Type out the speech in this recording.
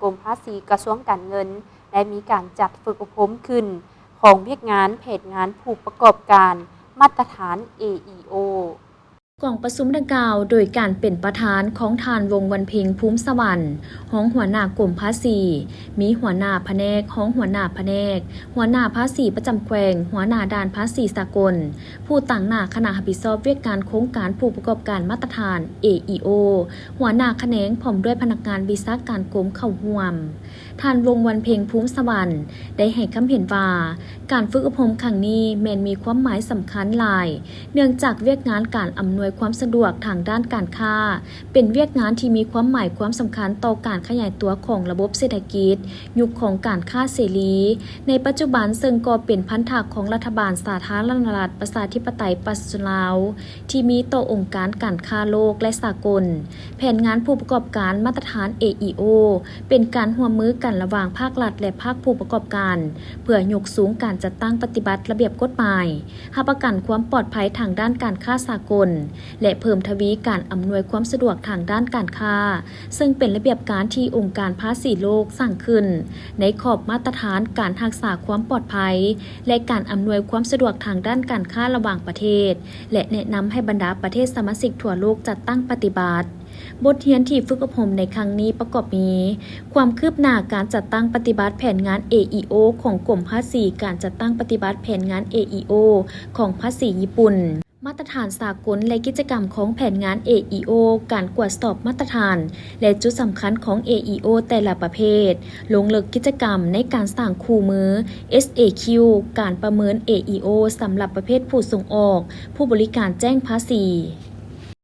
ກົມພາສີກະຊວງການເງິນ ໄດ້ມີການຈັດຝຶກອົບຮົມຂຶ້ນ ຂອງວຽກງານແຜນງານຜູ້ປະກອບການມາດຕະຖານ ເອອີໂອ. ກອງປະຊຸມດັ່ງກ່າວ ໂດຍການເປັນປະທານຂອງທ່ານ ວົງວັນເພັງ ພູມສະຫວັນ ຮອງຫົວໜ້າກົມພາສີ, ມີຫົວໜ້າພະແນກ, ຮອງຫົວໜ້າພະແນກ, ຫົວໜ້າພາສີປະຈຳແຂວງ, ຫົວໜ້າດ່ານພາສີສາກົນ, ຜູ້ຕາງໜ້າຄະນະຮັບຜິດຊອບວຽກງານໂຄງການຜູ້ປະກອບການມາດຕະຖານ ເອອີໂອ, ຫົວໜ້າຂະແໜງ ພ້ອມດ້ວຍພະນັກງານວິຊາການກົມເຂົ້າຮ່ວມ. ທ່ານ ວົງວັນເພັງ ພູມສະຫວັນ ໄດ້ໃຫ້ຄຳເຫັນວ່າ ການຝຶກອົບຮົມຄັ້ງນີ້ແມ່ນມີຄວາມໝາຍສຳຄັນຫຼາຍ ເນື່ອງຈາກວຽກງານການອຳນວຍຄວາມສະດວກທາງດ້ານການຄ້າ ເປັນວຽກງານທີ່ມີຄວາມໝາຍຄວາມສຳຄັນຕໍ່ການຂະຫຍາຍຕົວຂອງລະບົບເສດຖະກິດ ຍຸກຂອງການຄ້າເສລີ ໃນປັດຈຸບັນ ເຊິ່ງກໍເປັນພັນທະຂອງລັດຖະບານສາທາລະນະລັດ ປະຊາທິປະໄຕ ປະຊາຊົນລາວ ທີ່ມີຕໍ່ອົງການການຄ້າໂລກ ແລະ ສາກົນ. ແຜນງານຜູ້ປະກອບການມາດຕະຖານ ເອອີໂອ ເປັນການຮ່ວມມືກັນລະຫວ່າງພາກລັດ ແລະ ພາກຜູ້ປະກອບການ ເພື່ອຍົກສູງການຈັດຕັ້ງປະຕິບັດລະບຽບກົດໝາຍ, ຮັບປະກັນຄວາມປອດໄພທາງດ້ານການຄ້າສາກົນ ແລະ ເພີ່ມທະວີການອຳນວຍຄວາມສະດວກທາງດ້ານການຄ້າ, ເຊິ່ງເປັນລະບຽບການທີ່ອົງການພາສີໂລກສ້າງຂຶ້ນ ໃນຂອບມາດຕະຖານການຮັກສາຄວາມປອດໄພ ແລະ ການອຳນວຍຄວາມສະດວກທາງດ້ານການຄ້າລະຫວ່າງປະເທດ ແລະ ແນະນຳໃຫ້ບັນດາປະເທດສະມາຊິກທົ່ວໂລກຈັດຕັ້ງປະຕິບັດ. ບົດຮຽນທີ່ຝຶກອົບຮົມໃນຄັ້ງນີ້ປະກອບມີ ຄວາມຄືບໜ້າການຈັດຕັ້ງປະຕິບັດແຜນງານ ເອອີໂອ ຂອງກົມພາສີ, ການຈັດຕັ້ງປະຕິບັດແຜນງານ ເອອີໂອ ຂອງພາສີຍີ່ປຸ່ນ, ມາດຕະຖານສາກົນ ແລະ ກິດຈະກຳຂອງແຜນງານ ເອອີໂອ, ການກວດສອບມາດຕະຖານ ແລະ ຈຸດສຳຄັນຂອງ ເອອີໂອ ແຕ່ລະປະເພດ, ລົງເລິກກິດຈະກຳໃນການສ້າງຄູ່ມື ເອສເອຄິວ, ການປະເມີນ ເອອີໂອ ສຳລັບປະເພດຜູ້ສົ່ງອອກ, ຜູ້ບໍລິການແຈ້ງພາສີ.